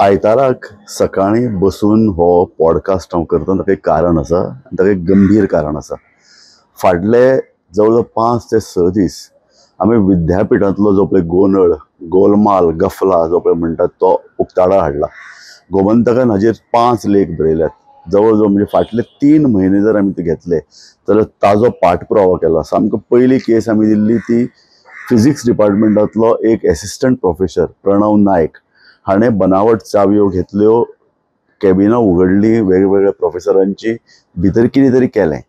आयताराक सकाळीं बसून हो पॉडकास्ट हांव करता ताका एक कारण आसा आनी ताका एक गंभीर कारण आसा. फाटले जवळ जवळ 5 ते 6 दीस आमी विद्यापिठांतलो जो पळय गोंदळ, गोलमाल, गफला जो पळय म्हणटात तो उक्ताडार हाडला. गोमंतकान हाजेर 5 लेख बरयल्यात. जवळ जवळ म्हणजे फाटले 3 म्हयने जर आमी ते घेतले जाल्यार ताजो पाठपुरावा केला. सामको पयली केस आमी दिल्ली ती फिजिक्स डिपार्टमेंटांतलो एक एसिस्टंट प्रोफेसर प्रणव नायक हाणें बनावट चावयो घेतल्यो, कॅबिनां उगडली वेगवेगळ्या प्रोफेसरांची, भितर कितें तरी केलें.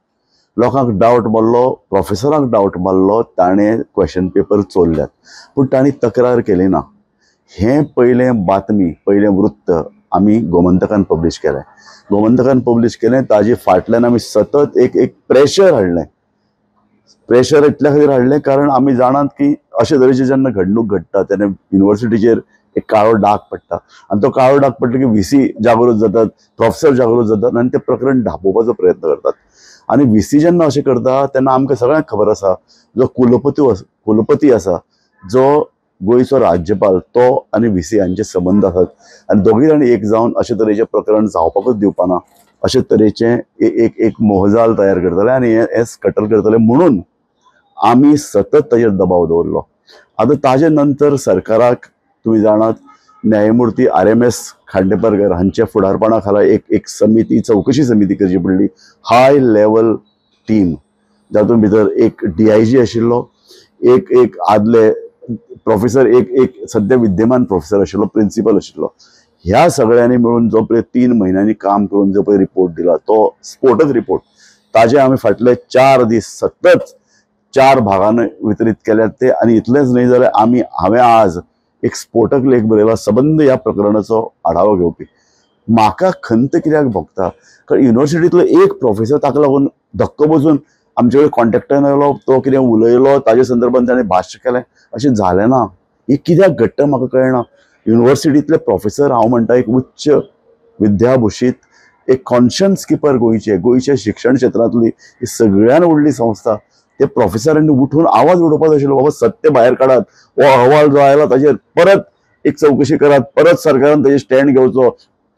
लोकांक डावट मारलो, प्रोफेसरांक डावट मारलो, ताणें क्वेशन पेपर चोरल्यात, पूण तांणी तक्रार केली ना. हें पयलें बातमी, पयलें वृत्त आमी गोमंतकान पब्लीश केलें. गोमंतकान पब्लीश केलें ताजे फाटल्यान आमी सतत एक एक प्रेशर हाडलें. प्रेशर इतल्या खातीर हाडलें कारण आमी जाणात की अशे तरेची जेन्ना घडणूक घडटा तेन्ना युनिवर्सिटीचेर एक काळो डाग पडटा आनी तो काळो डाग पडलो की व्ही सी जागृत जातात, प्रोफेसर जागृत जातात आनी ते प्रकरण धापोवपाचो प्रयत्न करतात. आनी व्ही सी जेन्ना अशें करता तेन्ना आमकां सगळ्यांक खबर आसा जो कुलपती आसा, जो गोंयचो राज्यपाल, तो आनी व्ही सी हांचे संबंद आसात आनी दोगूय जाण एक जावन अशे तरेचें प्रकरण जावपाकूच दिवपाना अशे तरेचें एक एक मोहजाल तयार करतले आनी हें कटल करतले म्हणून आमी सतत ताजेर दबाव दवरलो. आतां ताजे नंतर सरकाराक तुमी जाणात न्यायमूर्ती RMS Khandeparkar हांच्या फुडारपणा खाला एक एक समिती, चवकशी समिती करची पडली. हाय लेवल टीम, जातूंत भितर एक DIG आशिल्लो, एक एक आदले प्रोफेसर, एक एक सद्या विद्यमान प्रोफेसर आशिल्लो, प्रिंसिपल आशिल्लो. ह्या सगळ्यांनी मेळून जो पळय 3 म्हयन्यांनी काम करून जो पळय रिपोर्ट दिला तो स्फोटक रिपोर्ट. ताजे आमी फाटले 4 दीस सतत 4 भागांनी वितरीत केल्यात ते. आनी इतलेंच न्हय जाल्यार आमी हांवें आज एक स्फोटक लेख बरयला सबंद ह्या प्रकरणाचो आढावो घेवपी. म्हाका खंत कित्याक भोगता कारण युनिवर्सिटींतलो एक प्रोफेसर ताका लागून धक्को बसून आमचे कडेन कॉन्टेक्टान आयलो, तो कितें उलयलो ताजे संदर्भान ताणें भाश्य केलें, अशें जालें ना. हें कित्याक घडटा म्हाका कळना. युनिवर्सिटींतले प्रोफेसर हांव म्हणटा एक उच्च विद्याभूषित, एक कॉन्शियन्स किपर, गोंयचे गोंयच्या शिक्षण क्षेत्रांतली ही सगळ्यान व्हडली संस्था, ते प्रोफेसरांनी उठून आवाज उडोवपाक आशिल्लो, बाबा सत्य भायर काडात, हो अहवाल जो आयला ताजेर परत एक चवकशी करात, परत सरकारान ताजेर स्टँड घेवचो,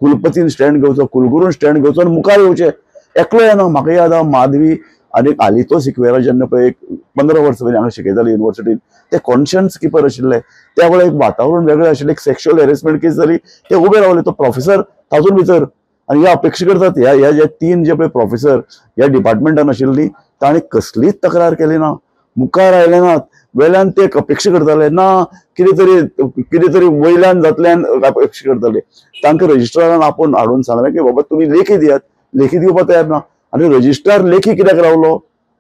कुलपतीन स्टँड घेवचो, कुलगुरून स्टँड घेवचो आनी मुखार येवचें. एकलो येना. म्हाका याद आहा माधवी आनी आलितो सिक्वेरा जेन्ना पळय एक 15 वर्सां पयलीं हांगा शिकयताले युनिवर्सिटीन, ते कॉन्शियन्स किपर आशिल्ले. त्या वेळार एक वातावरण वेगळें आशिल्लें, एक सेक्शुअल हॅरेसमेंट केस जाली, ते उबे रावले, तो प्रोफेसर तातूंत भितर. आनी ह्या अपेक्षा करतात ह्या ह्या जे 3 जे पळय प्रोफेसर ह्या डिपार्टमेंटान आशिल्ली ताणें कसलीच तक्रार केली ना, मुखार आयले नात. वेल्यान ते अपेक्षा करताले ना कितें तरी वयल्यान जातल्यान अपेक्षा करताले. तांकां रजिस्ट्रारान आपोवन हाडून सांगलें की बाबा तुमी लेखी दियात, लेखी दिवपाक तयार ना. आनी रजिस्ट्रार लेखी कित्याक रावलो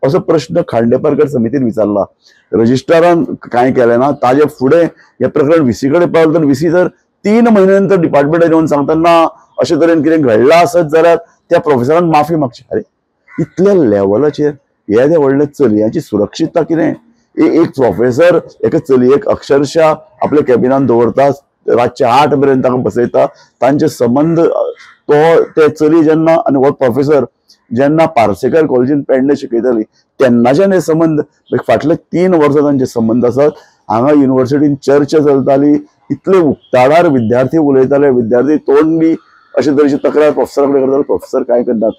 असो प्रश्न खांडेपारकर समितीन विचारला. रजिस्ट्रारान कांय केलें ना. ताजे फुडें हें प्रकरण व्ही सी कडेन पावलें तर व्ही सी तर 3 म्हयन्या नंतर डिपार्टमेंटान येवन सांगता ना अशे तरेन कितें घडलां आसत जाल्यार त्या प्रोफेसरान माफी मागची. अरे इतल्या लेवलाचेर येदे व्हडले चलयांची सुरक्षितता कितें? एक प्रोफेसर एका चलयेक अक्षरशः आपल्या कॅबिनान दवरता, रातचे 8 मेरेन ताका बसयता. तांचे संबंद तो ते चली जेन्ना आनी हो प्रोफेसर जेन्ना पार्सेकर कॉलेजीन पेडणे शिकयताली तेन्नाच्यान हे संबंद फाटले 3 वर्सां तांचे संबंद आसात. हांगा युनिवर्सिटीन चर्चा चलताली, इतले उक्ताडार विद्यार्थी उलयताले, विद्यार्थी तोंड बी अशे तरेची तक्रार प्रोफेसरा कडेन करताले. प्रोफेसर कांय करनात,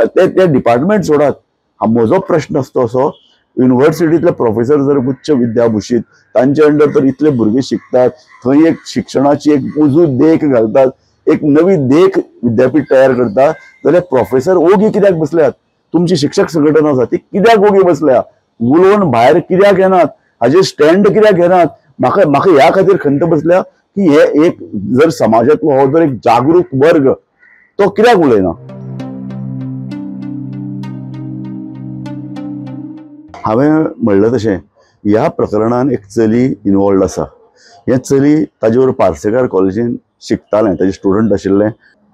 ते डिपार्टमेंट सोडात. म्हजो प्रश्न आसता असो, युनिवर्सिटींतले प्रोफेसर जर उच्च विद्याभूषित, तांचे अंडर तर इतले भुरगे शिकतात, थंय एक शिक्षणाची एक उजू देख घालतात, एक नवी देख विद्यापीठ तयार करता, जाल्यार प्रोफेसर ओगी कित्याक बसल्यात? तुमची शिक्षक संघटना आसा ती कित्याक ओगी बसल्या? उलोवन भायर कित्याक येनात? हाजेर स्टँड कित्याक घेनात? म्हाका म्हाका ह्या खातीर खंत बसल्या की हे एक जर समाजांतलो हो जर एक जागरूक वर्ग तो कित्याक उलयना? हांवें म्हणलें तशें ह्या प्रकरणान एक चली इनवॉल्ड आसा. हें चली ताजे बरोबर पार्सेकर कॉलेजीन शिकतालें, ताजें स्टुडंट आशिल्लें,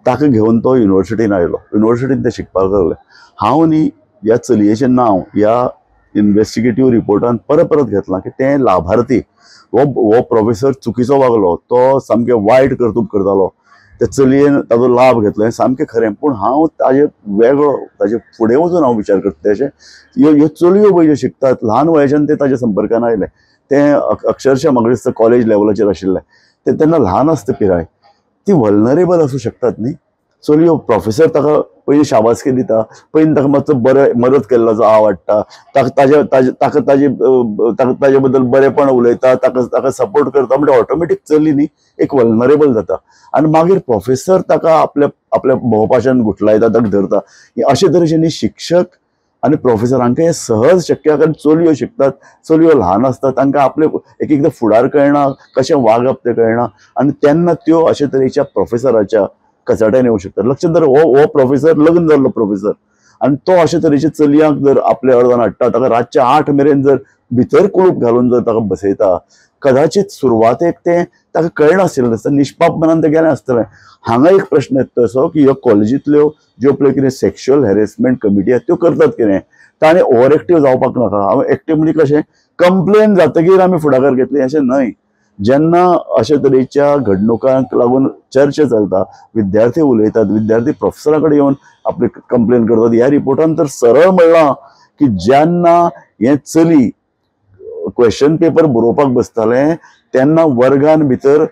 ताका घेवन तो युनिवर्सिटीन आयलो. युनिवर्सिटीन तें शिकपाक लागलें. हांव न्ही ह्या चलयेचें नांव ह्या इन्वेस्टिगेटीव रिपोर्टान परत परत घेतलां की तें लाभार्थी, हो प्रोफेसर चुकीचो वागलो, तो सामकें वायट कर्तूब करतालो, त्या चलयेन ताजो लाभ घेतलो, हें सामकें खरें. पूण हांव ताजे वेगळो ताजे फुडें वचून हांव विचार करता. तशें ह्यो चलयो पळय ज्यो शिकतात ल्हान वयाच्यान ते ताज्या संपर्कान आयले, तें अक्षरशः म्हाका दिसता कॉलेज लेवलाचेर आशिल्लें ते, तेन्ना ल्हान आसता पिराय. ती वल्नरेबल आसूं शकतात न्ही. चलयो प्रोफेसर ताका पयलीं शाबासकी दिता, पयलीं ताका मातसो बरें मदत केल्लो आवडटा, ताका ताजे ताका ताजे ताका ताजे बद्दल बरेंपण उलयता, ताका ताका सपोर्ट करता, म्हणजे ऑटोमॅटीक चली न्ही एक वल्नरेबल जाता आनी मागीर प्रोफेसर ताका आपल्या आपल्या भोवपाशान गुठलायता, ताका धरता. अशे तरेचे न्ही शिक्षक आनी प्रोफेसर हांकां हें सहज शक्य, कारण चलयो शिकतात, चलयो ल्हान आसतात, तांकां आपले एक एकदां फुडार कळना, कशें वागप तें कळना आनी तेन्ना त्यो अशे तरेच्या प्रोफेसराच्या कचाट्यान येवं शकतात. लक्षात धर, हो प्रोफेसर लग्न जाल्लो प्रोफेसर आनी तो अशे तरेचे चलयांक जर आपल्या अर्दान हाडटा, ताका रातच्या 8 मेरेन जर भितर कुलूप घालून जर ताका बसयता, कदाचित सुरवातेक तें ताका कळनाशिल्लें आसता, निष्पाप मनान तें गेलें आसतलें. हांगा एक प्रश्न येता असो की ह्यो कॉलेजींतल्यो ज्यो पळय कितें सेक्शुअल हॅरेसमेंट कमिटी आसा त्यो करतात कितें, ताणें ओवर एक्टीव जावपाक नाका. हांव एक्टीव म्हणजे कशें, कंप्लेन जातकीर आमी फुडाकार घेतली अशें न्हय. जेन्ना अशे तरेच्या घडणुकांक लागून चर्चा चलता, विद्यार्थी उलयतात, विद्यार्थी प्रोफेसरा कडेन येवन आपली कंप्लेन करतात. ह्या रिपोर्टान तर सरळ म्हणलां की जेन्ना हें चली क्वेश्चन पेपर बरोवपाक बसतालें तेन्ना वर्गान भितर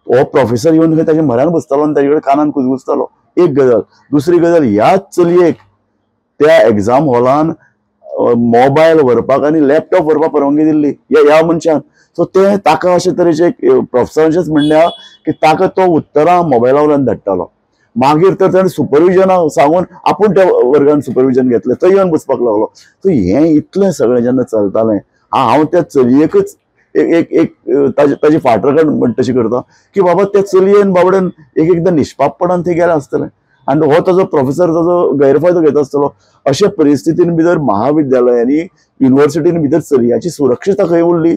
हो प्रोफेसर येवन खंय ताच्या म्हऱ्यान बसतालो आनी ताजे कडेन कानान कुजबुजतालो. एक गजाल. दुसरी गजाल, ह्याच चलयेक त्या एग्जाम हॉलान मोबायल व्हरपाक आनी लॅपटॉप व्हरपाक परवानगी दिल्ली ह्या मनशान. सो ते ताका अशे तरेचे प्रोफेसरांचेच म्हणणें आहा की ताका तो उत्तरां मोबायला वयल्यान धाडटालो. मागीर तर ताणें सुपरविजना सांगून आपूण त्या वर्गान सुपरविजन घेतलें, थंय येवन बसपाक लागलो. सो हें इतलें सगळें जेन्ना चलतालें, हांव त्या चलयेकच एक एक एक ताजे ताजी फाटराखण म्हण तशी करता की बाबा त्या चलयेन बाबड्यान एक एकदां निष्पापपणान थंय गेलें आसतलें आनी हो ताजो प्रोफेसर ताजो गैरफायदो घेता आसतलो. अशे परिस्थितीन भितर महाविद्यालयांनी युनिवर्सिटीन भितर चलयांची सुरक्षता खंय उरली?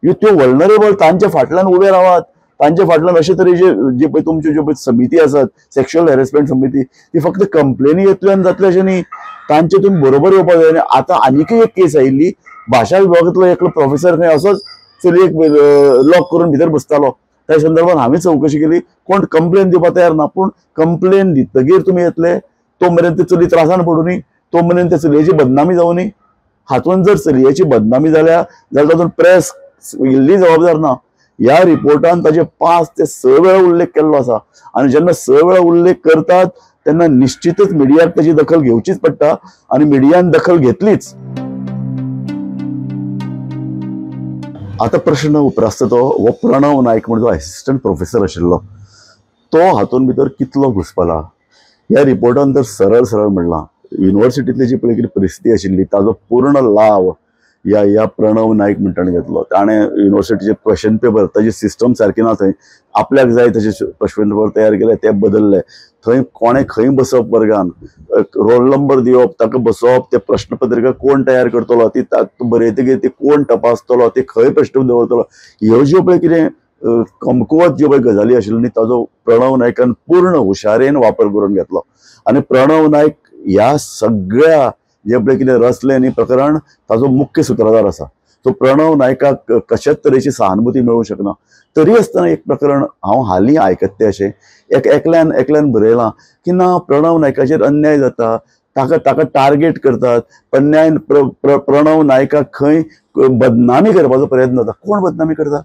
ह्यो त्यो वल्नरेबल, तांच्या फाटल्यान उबे रावात, तांच्या फाटल्यान अशे तरेचे जे पळय तुमच्यो ज्यो पळय समिती आसात, सेक्शुअल हॅरेसमेंट समिती, ती फक्त कंप्लेनी येतली आनी जातली अशें न्ही, तांचे तुमी बरोबर येवपाक जाय. आनी आतां आनीकय एक केस आयिल्ली, भाशा विभागांतलो एकलो प्रोफेसर खंय असोच चलयेक लॉक करून भितर बसतालो. त्या संदर्भात हांवें चवकशी केली, कोण कंप्लेन दिवपाक तयार ना, पूण कंप्लेन दितगीर तुमी येतले तो मेरेन ती चली त्रासान पडुनी, तो मेरेन त्या चलयेची बदनामी जावनी. हातूंत जर चलयेची बदनामी जाल्या जाल्यार तातूंत प्रेस इल्ली जबाबदार ना. ह्या रिपोर्टान ताजे 5 ते 6 वेळा उल्लेख केल्लो आसा आनी जेन्ना 6 वेळा उल्लेख करतात तेन्ना निश्चितच मिडियाक ताजी दखल घेवचीच पडटा आनी मिडियान दखल घेतलीच. आतां प्रश्न उप्रासता तो हो प्रणव नायक म्हण जो एसिस्टंट प्रोफेसर आशिल्लो तो हातूंत भितर कितलो घुसपला. ह्या रिपोर्टान तर सरळ सरळ म्हणलां, युनिवर्सिटींतली जी पळय कितें परिस्थिती आशिल्ली ताजो पूर्ण लाव ह्या ह्या प्रणव नायक म्हण ताणें घेतलो. ताणें युनिवर्सिटीचे क्वेश्चन पेपर, ताजी सिस्टम सारकी ना, थंय आपल्याक जाय तशे क्वेश्चन पेपर तयार केले, ते बदलले. थंय कोणें खंय बसप, वर्गान रोल नंबर दिवप, ताका बसोवप, ते प्रश्नपत्रिका कोण तयार करतलो, ती बरयतकीर ती कोण तपासतलो, ती खंय प्रश्न दवरतलो, ह्यो ज्यो पळय कितें कमकुवत ज्यो पळय गजाली आशिल्ल्यो न्ही ताजो प्रणव नायकान पूर्ण हुशारेन वापर करून घेतलो. आनी प्रणव नायक ह्या सगळ्या जे पळय कितें रचलें न्ही प्रकरण ताजो मुख्य सुत्रधार आसा. सो प्रणव नायकाक कशेच तरेची सहानुभूती मेळूंक शकना. तरी आसतना एक प्रकरण हांव हालीं आयकता तें अशें एक एकल्यान एकल्यान बरयलां की ना प्रणव नायकाचेर अन्याय जाता, ताका ताका टार्गेट करतात, अन्याय प्रणव नायकाक खंय बदनामी करपाचो प्रयत्न जाता. कोण बदनामी करता?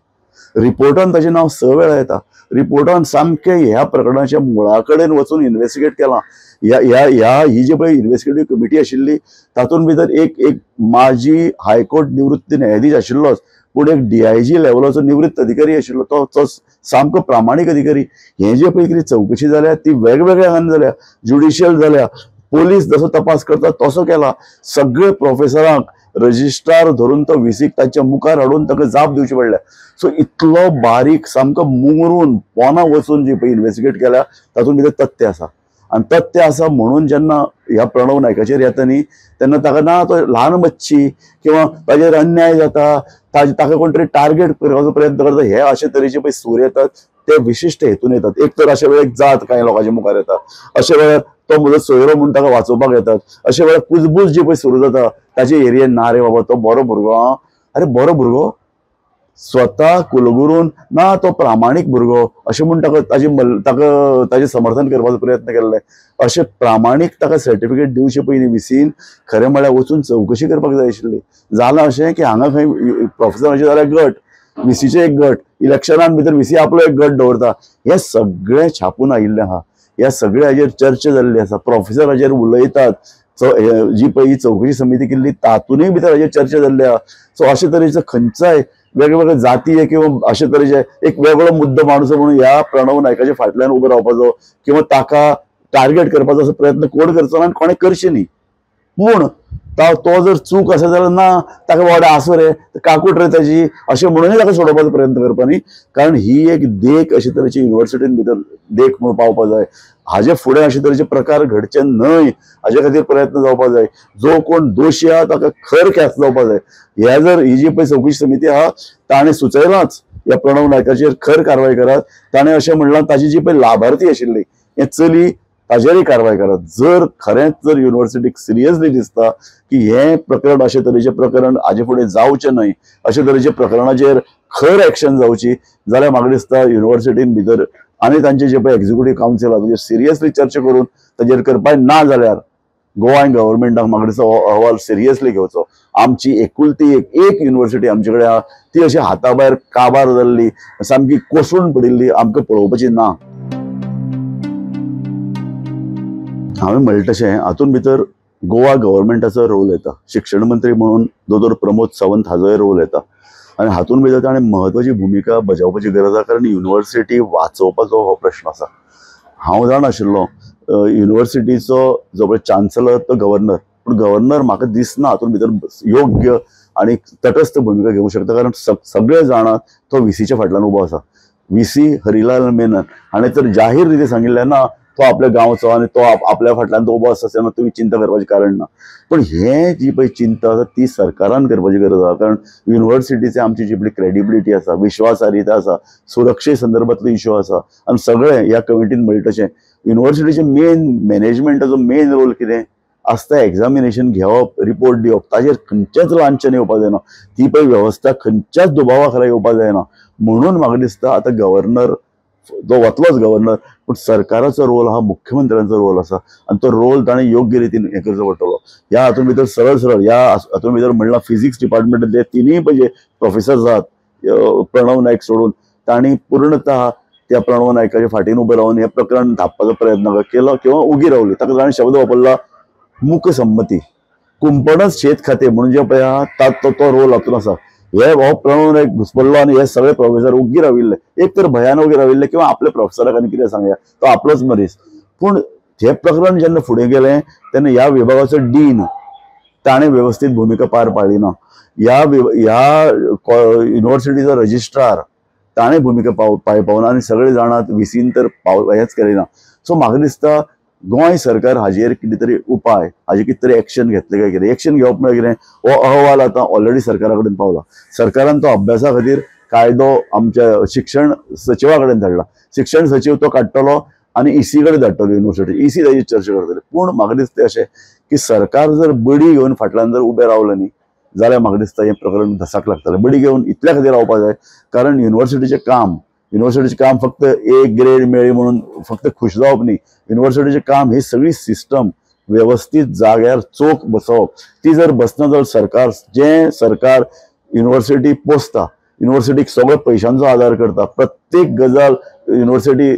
रिपोर्टान ताजें नांव 6 वेळा येता. रिपोर्टान सामकें ह्या प्रकरणाच्या मुळा कडेन वचून इन्वेस्टिगेट केलां. ह्या ह्या ह्या ही जी पळय इन्वेस्टिगेटीव कमिटी आशिल्ली तातूंत भितर एक एक माजी हायकोर्ट निवृत्त न्यायाधीश आशिल्लोच, पूण एक DIG लेवलाचो निवृत्त अधिकारी आशिल्लो, तो सामको प्रामाणीक अधिकारी. हें जे पळय कितें चवकशी जाल्या ती वेगवेगळ्या आंगान जाल्या, ज्युडिशियल जाल्या, पोलीस जसो तपास करता तसो केला. सगळे प्रोफेसरांक रजिस्ट्रार धरून तो विसीक तांच्या मुखार हाडून ताका जाप दिवची पडल्या. सो इतलो बारीक सामको मुंगरून पोना वचून जी पळय इन्वेस्टिगेट केल्या तातूंत भितर तथ्य आसा. आनी तथ्य आसा म्हणून जेन्ना ह्या प्रणव नायकाचेर येता न्ही तेन्ना ताका ना तो ल्हान मच्छी किंवा ताजेर अन्याय जाता, ताका कोण तरी टार्गेट करपाचो प्रयत्न करता, हे अशे तरेचे पळय सूर येतात ते विशिश्ट हेतून येतात. एक तर अशे वेळार जात कांय लोकांच्या मुखार येता, अशे वेळार तो म्हजो सोयरो म्हूण ताका वाचोवपाक येतात, अशे वेळार कुजबूज जी पळय सुरू जाता ताजे एरियेन ना रे बाबा तो बरो भुरगो आं, अरे बरो भुरगो स्वता कुलगुरून ना तो प्रामाणीक भुरगो अशें म्हूण ताका ताजे ताका ताजें समर्थन करपाचो प्रयत्न केल्ले. अशें प्रामाणीक ताका सर्टिफिकेट दिवचे पयलीं विसीन खरें म्हळ्यार वचून चवकशी करपाक जाय आशिल्ली. जालां अशें की हांगा खंय प्रोफेसरांचे जाल्यार गट व्हीसीचे एक गट, इलेक्शनान भितर व्हीसी आपलो एक गट दवरता. हे सगळें छापून आयिल्लें आहा, ह्या सगळ्या हाजेर चर्चा जाल्ली आसा, प्रोफेसर हाजेर उलयतात. जी पळय ही चवकशी समिती केल्ली तातूनय भितर हाजेर चर्चा जाल्ली आहा. सो अशे तरेचो खंयचाय वेगवेगळे जातीय किंवा अशे तरेचे एक वेगळो मुद्दो मांडचो म्हणून ह्या प्रणव नायकाच्या फाटल्यान उबो रावपाचो किंवा ताका टार्गेट करपाचो असो प्रयत्न कोण करचो ना आनी कोणें करचें न्ही. पूण तो जर चूक आसा जाल्यार ना ताका बाबा आसूं रे, काकूट रे ताजी, अशें म्हणूनय ताका सोडोवपाचो प्रयत्न करपा न्ही. कारण ही एक देख अशे तरेची युनिवर्सिटीन भितर देख म्हणून पावपा जाय. हाजे फुडें अशे तरेचे प्रकार घडचे न्हय हाजे खातीर प्रयत्न जावपा जाय. जो कोण दोशी आहा ताका खर ख्यास्त जावपा जाय. ह्या जर ही जी पळय चवकशी समिती आहा ताणें सुचयलांच ह्या प्रणव नायकाचेर खर कारवाय करात. ताणें अशें म्हणलां ताजी जी पळय लाभार्थी आशिल्ली हें चली ताजेरय कारवाय करात. जर खरेंच जर युनिवर्सिटीक सिरियसली दिसता की हें प्रकरण अशे तरेचें प्रकरण हाजे फुडें जावचें न्हय, अशे तरेच्या प्रकरणाचेर खर एक्शन जावची जाल्यार म्हाका दिसता युनिवर्सिटीन भितर आनी तांचे जे पळय एक्झिक्युटीव कावन्सील आहा ताजेर सिरियसली चर्चा करून ताजेर करपाक ना जाल्यार गोवा गव्हर्मेंटाक म्हाका दिसता हो अहवाल सिरियसली घेवचो. आमची एकुलती एक युनिवर्सिटी आमचे कडेन आहा ती अशी हाता भायर काबार जाल्ली, सामकी कोसळून पडिल्ली आमकां पळोवपाची ना. हांवें म्हणलें तशें हातूंत भितर गोवा गव्हर्मेंटाचो रोल येता. शिक्षण मंत्री म्हणून दोतोर प्रमोद सावंत हाजोय रोल येता आनी हातूंत भितर ताणें म्हत्वाची भुमिका बजावपाची गरज आसा. कारण युनिवर्सिटी वाचोवपाचो हो प्रश्न आसा. हांव जाण आशिल्लो युनिवर्सिटीचो जो पळय चान्सलर तो गव्हर्नर, पूण गव्हर्नर म्हाका दिसना हातूंत भितर योग्य आनी तटस्थ भुमिका घेवंक शकता. कारण सगळे जाणां तो व्हीसीच्या फाटल्यान उबो आसा. व्हीसी हरिलाल मेनन हाणें तर जाहीर रितीन सांगिल्लें ना तो आपल्या गांवचो आनी तो आपल्या फाटल्यान तो उबो आसा तेन्ना तुमी चिंता करपाचें कारण ना. पूण हें जी पळय चिंता आसा ती सरकारान करपाची गरज आसा. कारण युनिवर्सिटीची आमची जी पळय क्रेडिबिलिटी आसा, विश्वासार्हता आसा, सुरक्षे संदर्भांतलो इश्यू आसा आनी सगळें ह्या कमिटीन म्हणलें तशें युनिवर्सिटीचे मेन मॅनेजमेंटाचो मेन रोल कितें आसता, एग्जामिनेशन घेवप, रिपोर्ट दिवप, ताजेर खंयचेंच लांछन येवपा जायना, ती पळय वेवस्था खंयच्याच दुबावा खाला येवपा जायना. म्हणून म्हाका दिसता आतां गव्हर्नर तो वतलोच गव्हर्नर, पूण सरकाराचो रोल आहा, मुख्यमंत्र्यांचो रोल आसा आनी तो रोल ताणें योग्य रितीन हें करचो पडटलो. ह्या हातूंत भितर सरळ सरळ ह्या हातूंत भितर म्हणलां फिजिक्स डिपार्टमेंटांतले तिनूय पळय जे प्रोफेसर्स आहात प्रणव नायक सोडून तांणी पूर्णतः त्या प्रणव नायकाच्या फाटीन उबे रावन हें प्रकरण धांपपाचो प्रयत्न केलो किंवा उगी रावली. ताका ताणें शब्द वापरला मूकसंमती. कुंपणच शेत खातें म्हणून जें पळय आहा तो रोल हातूंत आसा. हे हो प्रणव नायक घुसपडलो आनी हे सगळे प्रोफेसर उग्गी राविल्ले, एक तर भयान उगी राविल्ले किंवा आपल्या प्रोफेसराक आनी कितें सांगया तो आपलोच मनीस. पूण हे प्रकरण जेन्ना फुडें गेलें तेन्ना ह्या विभागाचो डीन ताणें वेवस्थीत भुमिका पार पाडली ना. ह्या युनिवर्सिटीचो रजिस्ट्रार ताणें भुमिका पार पावना आनी सगळे जाणात व्हीसीन तर पाव हेंच केलें ना. सो म्हाका दिसता गोंय सरकार हाजेर कितें तरी उपाय, हाजेर कितें तरी एक्शन घेतलें काय कितें. एक्शन घेवप म्हळ्यार कितें, हो अहवाल आतां ऑलरेडी सरकारा कडेन पावला. सरकारान तो अभ्यासा खातीर कायदो आमच्या शिक्षण सचिवा कडेन धाडला. शिक्षण सचीव तो काडटलो आनी ईसी कडेन धाडटलो, युनिवर्सिटी ईसी ताजी चर्चा करतली. पूण म्हाका दिसता अशें की सरकार जर बडी घेवन फाटल्यान जर उबें रावलें न्ही जाल्यार म्हाका दिसता हें प्रकरण धसाक लागतलें. बडी घेवन इतल्या खातीर रावपा जाय कारण युनिवर्सिटीचें काम फक्त एक ग्रेड मेळ्ळी म्हणून फक्त खूश जावप न्ही. युनिवर्सिटीचें काम ही सगळी सिस्टम वेवस्थीत जाग्यार चोख बसोवप. ती जर बसना जाल्यार सरकार जें सरकार युनिवर्सिटी पोसता, युनिवर्सिटीक सगळो पयशांचो आदार करता, प्रत्येक गजाल युनिवर्सिटी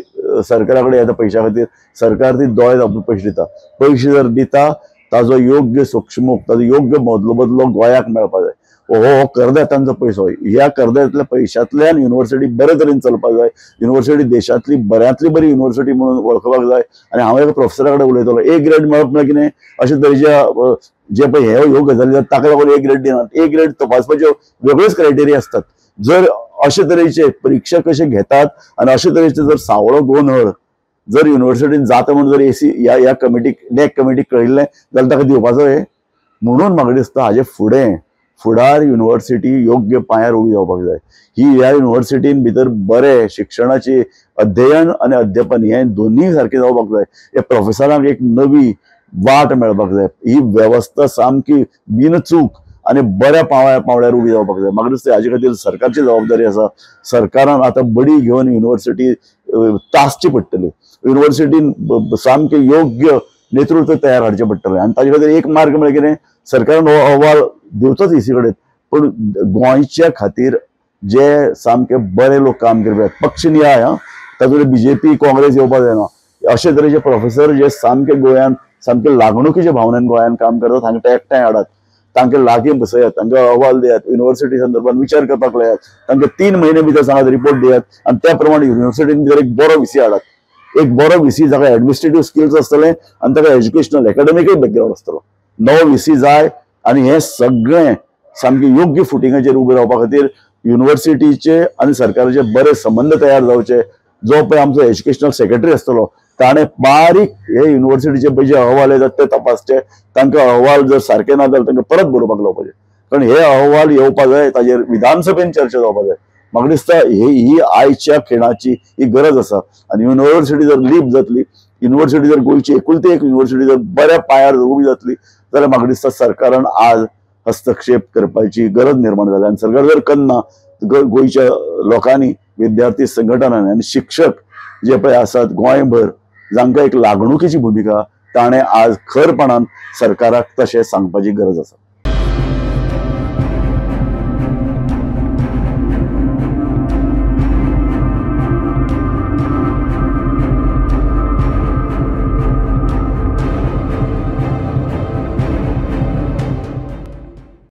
सरकारा कडेन येता पयशां खातीर, सरकार ती दोळे धांपून पयशे दिता. पयशे जर दिता ताजो योग्य सूक्ष्मूक, ताजो योग्य मोदलो बदलो गोंयाक मेळपा जाय. हो करदात्यांचो पयसो, ह्या करदात्यांतल्या पयशांतल्यान युनिवर्सिटी बरे तरेन चलपाक जाय. युनिवर्सिटी देशांतली बऱ्यांतली बरी युनिवर्सिटी म्हणून वळखपाक जाय. आनी हांव एका प्रोफेसरा कडेन उलयतलो, ए ग्रेड मेळप म्हळ्यार कितें अशे तरेच्या जे पळय हे ह्यो गजाली जातात ताका लागून ए ग्रेड दिनात. ए ग्रेड तपासपाच्यो वेगळ्योच क्रायटेरिया आसतात. जर अशे तरेचे परिक्षा कशे घेतात आनी अशे तरेचे जर सावळो गोंधळ जर युनिवर्सिटीन जाता म्हणून जर एसी ह्या कमिटीक नॅक कमिटीक कळिल्लें जाल्यार ताका दिवपाचो हे. म्हणून म्हाका दिसता हाजे फुडें फुडार युनिवर्सिटी योग्य पांयार उबी जावपाक जाय. ही ह्या युनिवर्सिटीन भितर बरें शिक्षणाची अध्ययन आनी अध्यापन हें दोनूय सारकें जावपाक जाय. ह्या प्रोफेसरांक एक नवी वाट मेळपाक जाय. ही वेवस्था सामकी बिनचूक आनी बऱ्या पांवड्यार उबी जावपाक जाय. म्हाका दिसता हाजे खातीर सरकारची जबाबदारी आसा. सरकारान आतां बडी घेवन युनिवर्सिटी तासची पडटली. युनिवर्सिटीन सामकें योग्य नेतृत्व तयार हाडचें पडटलें आनी ताजे खातीर एक मार्ग म्हळ्यार कितें, सरकारान हो अहवाल दिवचोच ईसी कडेन, पूण गोंयच्या खातीर जे सामके बरे लोक काम करपी, पक्षनिहाय, हा, तातूंत बीजेपी काँग्रेस येवपा जायना, अशे तरेचे प्रोफेसर जे सामके गोंयान सामके लागणुकीच्या भावनेन गोंयान काम करतात तांकां एकठांय हाडात, तांकां लागीं बसयात, तांकां अहवाल दियात, युनिव्हर्सिटी संदर्भात विचार करपाक लायात, तांकां 3 म्हयने भितर सांगात रिपोर्ट दियात आनी त्या प्रमाणे युनिव्हर्सिटीन भितर एक बरो व्हीसी हाडात, एक बरो व्हीसी जाका एडमिनिस्ट्रेटीव स्किल्स आसतले आनी ताका एज्युकेशनल एकाडेमिकय बॅकग्रावंड आसतलो. नवो व्हीसी जाय आनी हें सगळें सामकें योग्य फुटिंगाचेर उबें रावपा खातीर युनिव्हर्सिटीचे आनी सरकाराचे बरे संबंद तयार जावचे. जो पळय आमचो एज्युकेशनल सेक्रेटरी आसतलो ताणें बारीक हे युनिव्हर्सिटीचे पळय जे अहवाल येतात ते तपासचे, तांकां अहवाल जर सारके ना जाल्यार तांकां परत बरोवपाक लावपाचे, कारण हे अहवाल येवपा जाय, ताजेर विधानसभेन चर्चा जावपा जाय. म्हाका दिसता ही आयच्या खिणाची ही गरज आसा. आनी युनिव्हर्सिटी जर लीप जातली, युनिव्हर्सिटी जर गोंयची एकुलती एक युनिव्हर्सिटी जर बऱ्या पांयार उबी जातली जाल्यार म्हाका दिसता सरकारान आज हस्तक्षेप करपाची गरज निर्माण जाल्या. आनी सरकार जर करना, गोंयच्या लोकांनी, विद्यार्थी संघटनांनी आनी शिक्षक जे पळय आसात गोंयभर जांकां एक लागणुकीची भुमिका, ताणें आज खरपणान सरकाराक तशें सांगपाची गरज आसा.